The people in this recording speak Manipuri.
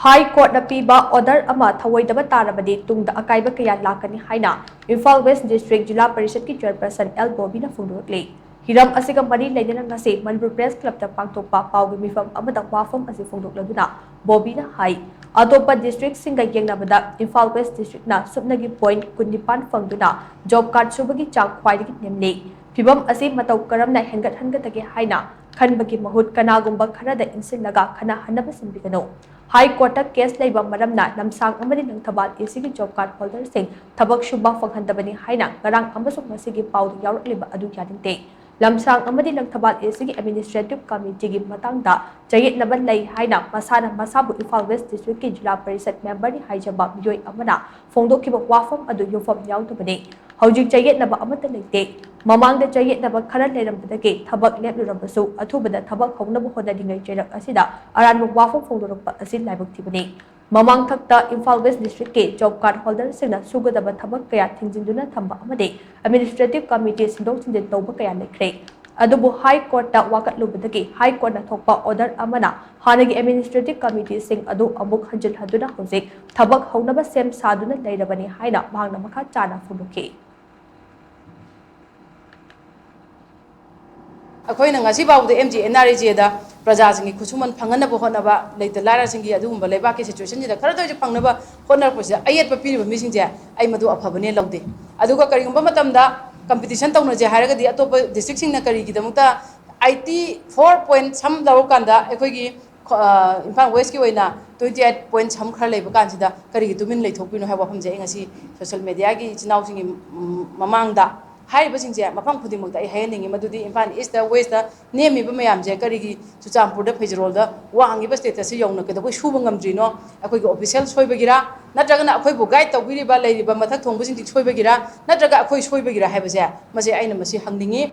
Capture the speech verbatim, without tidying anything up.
ꯍꯥꯏ ꯀꯣꯔꯠꯅ ꯄꯤꯕ ꯑꯣꯔꯗꯔ ꯑꯃ ꯊꯧꯑꯣꯏꯗꯕ ꯇꯥꯔꯕꯗꯤ ꯇꯨꯡꯗ ꯑꯀꯥꯏꯕ ꯀꯌꯥ ꯂꯥꯛꯀꯅꯤ ꯍꯥꯏꯅ ꯏꯝꯐꯥꯜ ꯋꯦꯁ ꯗꯤꯁꯇ꯭ꯔꯤꯛ ꯖꯤꯂꯥ ꯄꯔꯤꯁꯠꯀꯤ ꯆꯦꯌꯔꯄꯔꯁꯟ ꯑꯦꯜ ꯕꯣꯕꯤꯅ ꯐꯣꯡꯗꯣꯔꯛꯂꯤ꯫ ꯍꯤꯔꯝ ꯑꯁꯤꯒ ꯃꯔꯤ ꯂꯩꯅꯅ ꯉꯁꯤ ꯃꯅꯤꯄꯨꯔ ꯄ꯭ꯔꯦꯁ ꯀ꯭ꯂꯕꯇ ꯄꯥꯡꯊꯣꯛꯄ ꯄꯥꯎꯒꯤ ꯃꯤꯐꯝ ꯑꯃꯗ ꯋꯥꯐꯝ ꯑꯁꯤ ꯐꯣꯡꯗꯣꯛꯂꯗꯨꯅ ꯕꯣꯕꯤꯅ ꯍꯥꯏ, ꯑꯇꯣꯞꯄ ꯗꯤꯁꯇ꯭ꯔꯤꯛꯁꯤꯡꯒ ꯌꯦꯡꯅꯕꯗ ꯏꯝꯐꯥꯜ ꯋꯦꯁ ꯗꯤꯁꯇ꯭ꯔꯤꯛꯅ ꯁꯨꯞꯅꯒꯤ ꯄꯣꯏꯟꯠ ꯀꯨꯟꯅꯤꯄꯥꯟ ꯐꯪꯗꯨꯅ ꯖꯣꯕ ꯀꯥꯔꯗ ꯁꯨꯕꯒꯤ ꯆꯥꯡ ꯈ꯭ꯋꯥꯏꯗꯒꯤ ꯅꯦꯝꯂꯤ꯫ ꯐꯤꯚꯝ ꯑꯁꯤ ꯃꯇꯧ ꯀꯔꯝꯅ ꯍꯦꯟꯒꯠꯍꯟꯒꯗꯒꯦ ꯍꯥꯏꯅ ꯈꯟꯕꯒꯤ ꯃꯍꯨꯠ ꯀꯅꯥꯒꯨꯝꯕ ꯈꯔꯗ ꯏꯟꯁꯤꯜꯂꯒ ꯈꯟꯅꯍꯟꯅꯕ ꯁꯤꯟꯕꯤꯒꯅꯨ꯫ ꯍꯥꯏ ꯀꯣꯔꯠꯇ ꯀꯦꯁ ꯂꯩꯕ ꯃꯔꯝꯅ ꯂꯝꯁꯥꯡ ꯑꯃꯗꯤ ꯂꯪꯊꯕꯥꯜ ꯑꯦꯁꯤꯒꯤ ꯖꯣꯕ ꯀꯥꯔꯗ ꯍꯣꯜꯗꯔꯁꯤꯡ ꯊꯕꯛ ꯁꯨꯕ ꯐꯪꯍꯟꯗꯕꯅꯤ ꯍꯥꯏꯅ ꯉꯔꯥꯡ ꯑꯃꯁꯨꯡ ꯉꯁꯤꯒꯤ ꯄꯥꯎꯗ ꯌꯥꯎꯔꯛꯂꯤꯕ ꯑꯗꯨ ꯌꯥꯅꯤꯡꯗꯦ꯫ ꯂꯝꯁꯥꯡ ꯑꯃꯗꯤ ꯂꯪꯊꯕꯥꯜ ꯑꯦꯁꯤꯒꯤ ꯑꯦꯗꯃꯤꯅꯤꯁꯇ꯭ꯔꯦꯇꯤꯚ ꯀꯃꯤꯇꯤꯒꯤ ꯃꯇꯥꯡꯗ ꯆꯌꯦꯠꯅꯕ ꯂꯩ ꯍꯥꯏꯅ ꯃꯁꯥꯅ ꯃꯁꯥꯕꯨ ꯏꯝꯐꯥꯜ ꯋꯦꯁ ꯗꯤꯁꯇ꯭ꯔꯤꯛꯀꯤ ꯖꯤꯂꯥ ꯄꯔꯤꯁꯠ ꯃꯦꯝꯕꯔꯅꯤ ꯍꯥꯏꯖꯕ ꯃꯤꯑꯣꯏ ꯑꯃꯅ ꯐꯣꯡꯗꯣꯛꯈꯤꯕ ꯋꯥꯐꯝ ꯑꯗꯨ ꯌꯨꯝꯐꯝ ꯌꯥꯎꯗꯕꯅꯤ꯫ ꯍꯧꯖꯤꯛ ꯆꯌꯦꯠꯅꯕ ꯑꯃꯠꯇ ꯂꯩꯇꯦ꯫ ꯃꯃꯥꯡꯗ ꯆꯌꯦꯠꯅꯕ ꯈꯔ ꯂꯩꯔꯝꯕꯗꯒꯤ ꯊꯕꯛ ꯂꯦꯞꯂꯨꯔꯕꯁꯨ ꯑꯊꯨꯕꯗ ꯊꯕꯛ ꯍꯧꯅꯕ ꯍꯣꯠꯅꯔꯤꯉꯩ ꯆꯩꯔꯛ ꯑꯁꯤꯗ ꯑꯔꯥꯟꯕ ꯋꯥꯐꯝ ꯐꯣꯡꯗꯣꯔꯛꯄ ꯑꯁꯤ ꯂꯥꯏꯕꯛ ꯊꯤꯕꯅꯤ꯫ ꯃꯃꯥꯡꯊꯛꯇ ꯏꯝꯐꯥꯜ ꯋꯦꯁ ꯗꯤꯁꯇ꯭ꯔꯤꯛꯀꯤ ꯖꯣꯕ ꯀꯥꯔꯗ ꯍꯣꯜꯗꯔꯁꯤꯡꯅ ꯁꯨꯒꯗꯕ ꯊꯕꯛ ꯀꯌꯥ ꯊꯤꯡꯖꯤꯟꯗꯨꯅ ꯊꯝꯕ ꯑꯃꯗꯤ ꯑꯦꯗꯃꯤꯅꯤꯁꯇ꯭ꯔꯦꯇꯤꯚ ꯀꯃꯤꯇꯤ ꯁꯤꯟꯗꯣꯛ ꯁꯤꯟꯖꯤꯟ ꯇꯧꯕ ꯀꯌꯥ ꯂꯩꯈ꯭ꯔꯦ꯫ ꯑꯗꯨꯕꯨ ꯍꯥꯏ ꯀꯣꯔꯠꯇ ꯋꯥꯀꯠꯂꯨꯕꯗꯒꯤ ꯍꯥꯏ ꯀꯣꯔꯠꯅ ꯊꯣꯛꯄ ꯑꯣꯔꯗꯔ ꯑꯃꯅ ꯍꯥꯟꯅꯒꯤ ꯑꯦꯗꯃꯤꯅꯤꯁꯇ꯭ꯔꯦꯇꯤꯚ ꯀꯃꯤꯇꯤꯁꯤꯡ ꯑꯗꯨ ꯑꯃꯨꯛ ꯍꯟꯖꯤꯜꯍꯟꯗꯨꯅ ꯍꯧꯖꯤꯛ ꯊꯕꯛ ꯍꯧꯅꯕ ꯁꯦꯝ ꯁꯥꯗꯨꯅ ꯂꯩꯔꯕꯅꯤ ꯍꯥꯏꯅ ꯃꯍꯥꯛꯅ ꯃꯈꯥ ꯇꯥꯅ ꯐꯣꯡꯗꯣꯛꯈꯤ꯫ ꯑꯩꯈꯣꯏꯅ ꯉꯁꯤ ꯐꯥꯎꯕꯗ M G N R E G ꯑꯦꯗ ꯄ꯭ꯔꯖꯥꯁꯤꯡꯒꯤ ꯈꯨꯠꯁꯨꯃꯟ ꯐꯪꯍꯟꯅꯕ ꯍꯣꯠꯅꯕ, ꯂꯩꯇ ꯂꯥꯏꯔꯁꯤꯡꯒꯤ ꯑꯗꯨꯒꯨꯝꯕ ꯂꯩꯕꯥꯛꯀꯤ ꯁꯤꯆꯨꯋꯦꯁꯟꯁꯤꯗ ꯈꯔꯗ ꯑꯣꯏꯔꯁꯨ ꯐꯪꯅꯕ ꯍꯣꯠꯅꯔꯛꯄꯁꯤꯗ ꯑꯌꯦꯠꯄ ꯄꯤꯔꯤꯕ ꯃꯤꯁꯤꯡꯁꯦ ꯑꯩ ꯃꯗꯨ ꯑꯐꯕꯅꯦ ꯂꯧꯗꯦ꯫ ꯑꯗꯨꯒ ꯀꯔꯤꯒꯨꯝꯕ ꯃꯇꯝꯗ ꯀꯝꯄꯤꯇꯤꯁꯟ ꯇꯧꯅꯁꯦ ꯍꯥꯏꯔꯒꯗꯤ ꯑꯇꯣꯞꯄ ꯗꯤꯁꯇ꯭ꯔꯤꯛꯁꯤꯡꯅ ꯀꯔꯤꯒꯤꯗꯃꯛꯇ ꯑꯥꯏꯇꯤ ꯐꯣꯔ ꯄꯣꯏꯟꯠ ꯁꯝ ꯂꯧꯔꯀꯥꯟꯗ ꯑꯩꯈꯣꯏꯒꯤ ꯈ-, ꯑ, ꯏꯝꯐꯥꯜ ꯋꯦꯁꯀꯤ ꯑꯣꯏꯅ ꯇ꯭ꯋꯦꯟꯇꯤ ꯑꯩꯠ ꯄꯣꯏꯟꯠ ꯁꯝ ꯈꯔ ꯂꯩꯕ ꯀꯥꯟꯁꯤꯗ ꯀꯔꯤꯒꯤ ꯇꯨꯃꯤꯟ ꯂꯩꯊꯣꯛꯄꯤꯅꯣ ꯍꯥꯏꯕ ꯋꯥꯐꯝꯁꯦ ꯑꯩ ꯉꯁꯤ ꯁꯣꯁꯦꯜ ꯃꯦꯗꯤꯌꯥꯒꯤ ꯏꯆꯤꯟ ꯏꯅꯥꯎꯁꯤꯡꯒꯤ, ꯎꯝ, ꯃꯃꯥꯡꯗ ꯍꯥꯏꯔꯤꯕꯁꯤꯡꯁꯦ ꯃꯐꯝ ꯈꯨꯗꯤꯡꯃꯛꯇ ꯑꯩ ꯍꯥꯏꯍꯟꯅꯤꯡꯉꯤ꯫ ꯃꯗꯨꯗꯤ ꯏꯝꯐꯥꯜ ꯏꯁꯇ, ꯋꯦꯁꯇ ꯅꯦꯝꯃꯤꯕ ꯃꯌꯥꯝꯁꯦ ꯀꯔꯤꯒꯤ ꯆꯨꯔꯆꯥꯟꯄꯨꯔꯗ, ꯐꯩꯖꯔꯣꯜꯗ ꯋꯥꯡꯉꯤꯕ ꯁ꯭ꯇꯦꯇꯁꯁꯤ ꯌꯧꯅ ꯀꯩꯗꯧꯕꯩ ꯁꯨꯕ ꯉꯝꯗ꯭ꯔꯤꯅꯣ? ꯑꯩꯈꯣꯏꯒꯤ ꯑꯣꯐꯤꯁꯤꯌꯦꯜ ꯁꯣꯏꯕꯒꯤꯔꯥ, ꯅꯠꯇ꯭ꯔꯒꯅ ꯑꯩꯈꯣꯏꯕꯨ ꯒꯥꯏꯗ ꯇꯧꯕꯤꯔꯤꯕ ꯂꯩꯔꯤꯕ ꯃꯊꯛ ꯊꯣꯡꯕꯁꯤꯡꯁꯤ ꯁꯣꯏꯕꯒꯤꯔꯥ, ꯅꯠꯇ꯭ꯔꯒ ꯑꯩꯈꯣꯏ ꯁꯣꯏꯕꯒꯤꯔꯥ ꯍꯥꯏꯕꯁꯦ ꯃꯁꯤ ꯑꯩꯅ ꯃꯁꯤ ꯍꯪꯅꯤꯡꯉꯤ꯫